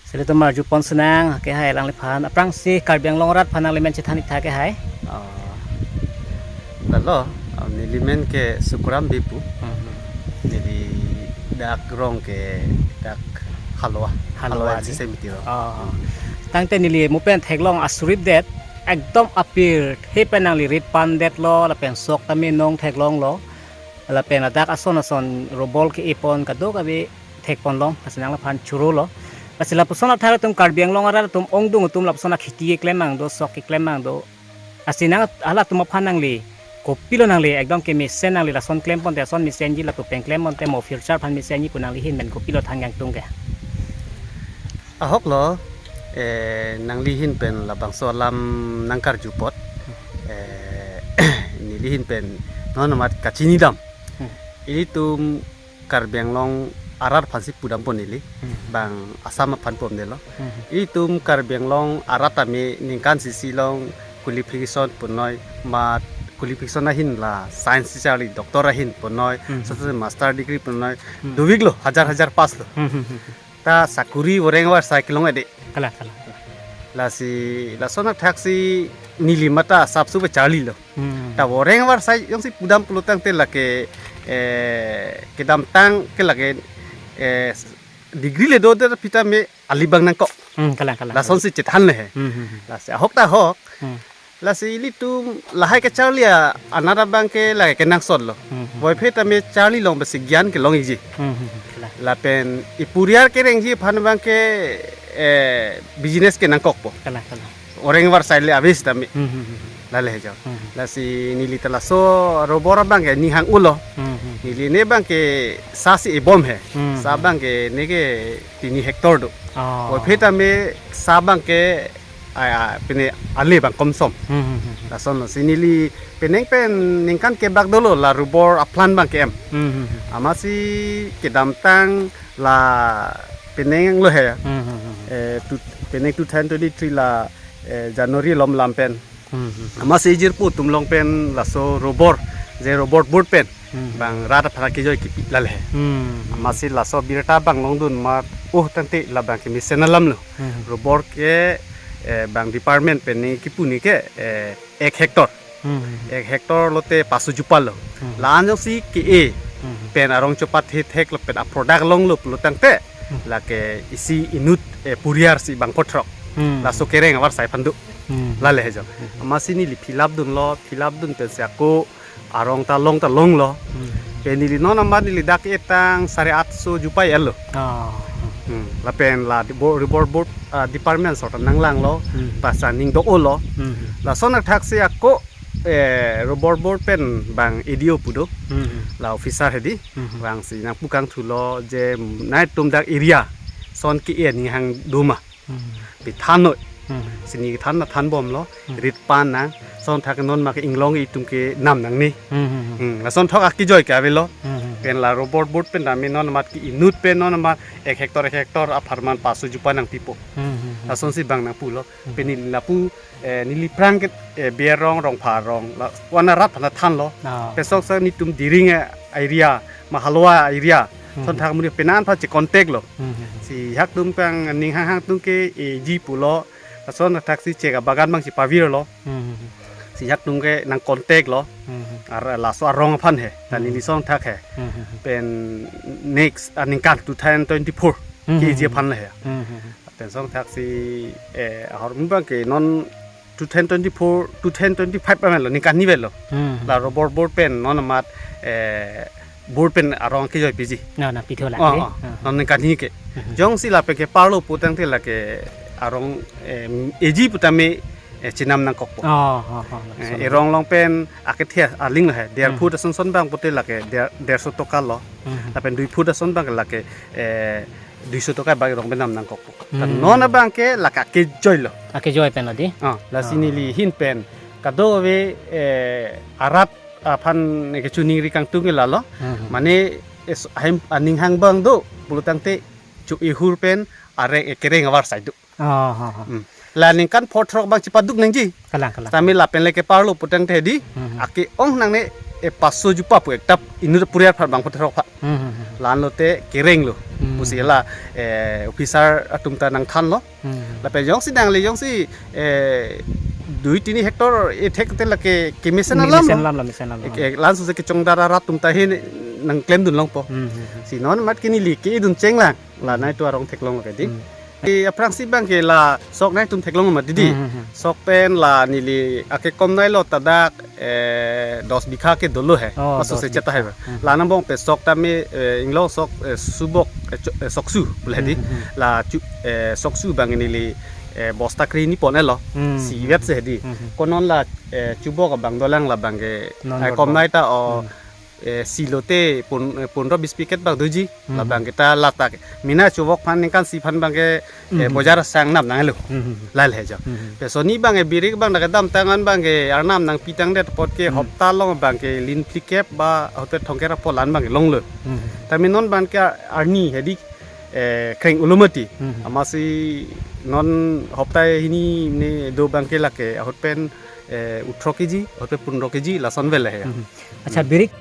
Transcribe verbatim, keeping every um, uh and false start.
Seli tumar jupon senang ke hai alangliphan. Aphrangsi Karbi Anglong arat aphan nangli men chethan ik tha ke hai. Ah, lalo, ah, neli men ke Sukuram Bipu. Hmm. Neli dak rong ke dak Halwa. Halwa Halwa di. N C C Miti rong. Ah. Tangte neli mo pen theklong asurip det ekdom apirthe pen nangli rit pan detlo lapen sok tame nong theklonglo. Lapen ladak ason ason robol ke-epon kadokave thekponlong, lasi nangliphan chorolo. Lasi lapuson athak atum Karbi Anglong arat atum ongdung atum lapuson akhiti keklem mang do, sok keklem mang do. Lasi nang halatum aphan nangli kopilo nangli ekdom kemesen nangli lason klemponte ason mesenji, lapu pen klemponte mo future aphan mesenji pu nangli ahin pen kopilo than kangtung ke? Ahok lo, eh, nangli ahin pen labangso alam nangkarju apot. Eh, neli ahin pen non amat kachini dam. Hmm. Ilitum Karbi Anglong arat aphansi pudampo neli, Hmm. bang Assam aphan pudamdelo. Hmm. Ilitum Karbi Anglong arat tame ningkan isi along qualification punoi, mat qualification ahin la science charli, doctor ahin punoi, Hmm. sase master degree punoi, Hmm. dovik lo, hajar hajar pass lo. Hmm, hmm, hmm. Ta sakuri voreng avarsai kelong ede. Kalang, kalang, kalang. Lasi, lason athaksi neli mata asapso be charlilo. Hmm. Ta voreng avarsai jongsi pudam pulo tangte lake, eh, kedamtang ke lake, eh, degree le do det pi tame ali bang nangkok. Hmm, kalang, kalang. Lasonsi chethan le he. Hmm, hmm, hmm. Lasi ahok ta ahok. Hmm. Lasi ilitum lahai kecharli anat abang ke lake kenangsotlo. Hmm, hmm. Voiphit tame charlilong besi gyan kelong ikji. Hmm, hmm, hmm. Kalang. Lapen ipuriar kerengji aphan abang ke, eh, business ke nangkokpo. Kalang, kalang. Voreng avarsai le avis tame. Hmm, hmm, hmm, hmm. Lale he jo. Hmm. Lasi neli ta laso robor abang ke ning hang-ulo. Hmm, hmm. Neli ne abang ke sasi ibom he. Hmm, Sa hmm. abang ke ne ke tini hectare do. Oh. Voiphit tame sa abang ke, ah, ah, pine ale bang komsom. Hmm, hmm, hmm, hmm. Lasonlo si neli penang pen ningkan kebak dolo la robor aplan abang ke-em. Hmm, hmm, hmm. Amatsi kedamtang la penang lo he. Hmm, hmm, hmm, hmm. Eh, tu, penang two thousand twenty-three la, eh, January lom lam pen. Hmm, hmm. Amatsi jirpo atum along pen laso robor, je robor board pen. Hmm. Bang rat aphan kejoi kipi lale he. Hmm. Amatsi laso birta bang longdun amat, oh, tangte labang kemesen alam lo. Hmm. Robor ke, eh, bang department pen ne kipu ne ke, eh, ek hectare. Hmm. Ek hectare lote paso jupa lo. Hmm. La-an jongsi ke-e Hmm. pen arong chopathe thek lapen a-product longlo pulo tangte Hmm. lake isi inut, eh, puriar si bang pothrok. Hmm. Laso kereng avarsai aphan do. Hmm. Lale he jo. Hmm. Amatsi neli fill up dunlo, fill up dun pensi ako arong ta long ta longlo. Hmm. Pen neli non amat neli dak etang sare atso jupa elo. Ah. Hmm. Lapen la robor, robor board, ah, department sort nanglanglo. Hmm. Pasa ning do-olo. Hmm. Lason athaksi ako, eh, robor board pen bang A D O pu do. Hmm. La officer hedi. Hmm. Bangsi nangpu kangthulo je nangtum dak area ason ke-e ning hang do ma. Hmm. Pi than noi. Hmm. Si ne kethan na thanbomlo. Hmm. Rit pan nang. Lason athak non ma ke inglong itum ke nam nangne. Hmm, hmm, hmm. Hmm. Lason thok akejoi ke avelo. Hmm, hmm, hmm. Pen la robor board pen tame non amat ke inut pen non amat ek hectare ek hectare apharman paso jupa nangpipo. Hmm, hmm, hmm. Lasonsi bang nangpulo. Hmm. Pen neli lapu, eh, neli aphrang ke, eh, Berong, Rongpharong, la, wana rat aphan thanlo. Ah. Pen sok sok netum Diring, eh, area, ma Halwa area. Hmm. Lason athak muni penan aphan che contact lo. Hmm, hmm, hmm. Si hak atum kang ning hang hang atum ke, eh, ji pulo. Lason athaksi chek abagan bang si pavirlo. Hmm, hmm, hmm. Si hak atum ke nang contact lo. Hmm, hmm. Ar laso arong aphan he. Ta Hmm. neli lason athak he. Hmm, hmm, hmm. Pen next, ah, ningkan two thousand twenty-four Hmm, hmm, ke-eji hmm. aphan le he. Hmm, hmm, hmm. Pen lason athaksi, eh, ahormu abang ke non two thousand twenty-four, two thousand twenty-five amen lo, ningkan hini vet lo. Hmm. La robor board pen non amat, eh, board pen arong kejoi piji. Na, na, pitho la Oh, ke. oh. Ah. Non ningkan hini ke. Hmm. Jongsi lapen keparlo pu tangte lake arong, em, eji pu tame, eh, chenam nangkokpo. Oh, oh, oh, Eh, sorry. Erong along pen akethe aling lo he. Der Hmm. foot ason son abang pute lake der, derso toka lo. Hmm. Lapen dui foot ason abang lake, eh, duiso toka bak erong pen nam nangkokpo. Ta Hmm. non abang ke lake akejoi lo. Akejoi pen lo di? Ah, lasi Ah. neli ahin pen kadokave, eh, arat aphan kechoningri kangtung ke lalo. Hmm. Mane es-, ahem aning hang abang do pulo tangte chu ihur pen areng, eh, kereng avarsai do. Ah, ha, ha. Hmm. La ningkan pothrok abang chepaduk nangji. Kalang, kalang. Tame lapen le keparlo pu tangte di, Hmm. ake-ong nangne, eh, paso jupa pu ektap inut puriar aphan bang pothrok aphan. Hmm, hmm, hmm. La-an lote kereng lo. Hmm. Pusi la, eh, officer atum ta nangthanlo. Hmm. Lapen jongsi nangle jongsi, eh, dui tini hectare ethek te lake kemesen alam lo. Mesen alam lo, mesen alam lo. Ek, ek, laso si kechongdar arat atum ta he nangklemdun longpo. Hmm, hmm, hmm. Si non amat ke neli ke-edun chenglang. La nangtum arong theklong lo ke dei. Hmm. Eh, aphrangsi abang ke la sok nangtum theklong ma dei. Hmm, hmm, hmm. Sok pen la neli akekom nai lo ta dak, eh, dos bikha ke dolo he. Oh, maso dos se cheta bikha. Hai ba. Hmm. La angbong pen sok tame, eh, inglong sok, eh, subok, eh, cho-, eh, soksu pule dei. Hmm, hmm, hmm. La chu, eh, soksu abang neli, eh, bosta kre-hini pon-et lo. Hmm, hmm, hmm. Si wet se dei. Hmm, hmm. Ko non la, eh, chubok abang dolang la abang ke, non eh, kom nai ta o, hmm, eh, si lote pon-, eh, pondro bis packet abang doji. Hmm. La abang ke ta la ta ke. Mena chubok aphan ningkan isi aphan abang ke, eh, hmm, bojar sang nap nangne lo. Hmm. Lahei jo. Hmm. Pen soni abang ke birik abang dak kedamtang an abang ke arnam nangpi tangdet apot ke, hmm, hopta along abang ke lin phlikep ba hote thomkep ra polan abang ke longlo. Hmm. Tame non abang ke arni he dei, eh, kreng ulo mati. Hmm. Amatsi non hopta hini ne do abang ke lake ahut pen, eh, otro keji, ahut pen pondro keji lason avelo he. Hmm. Accha, hmm, birik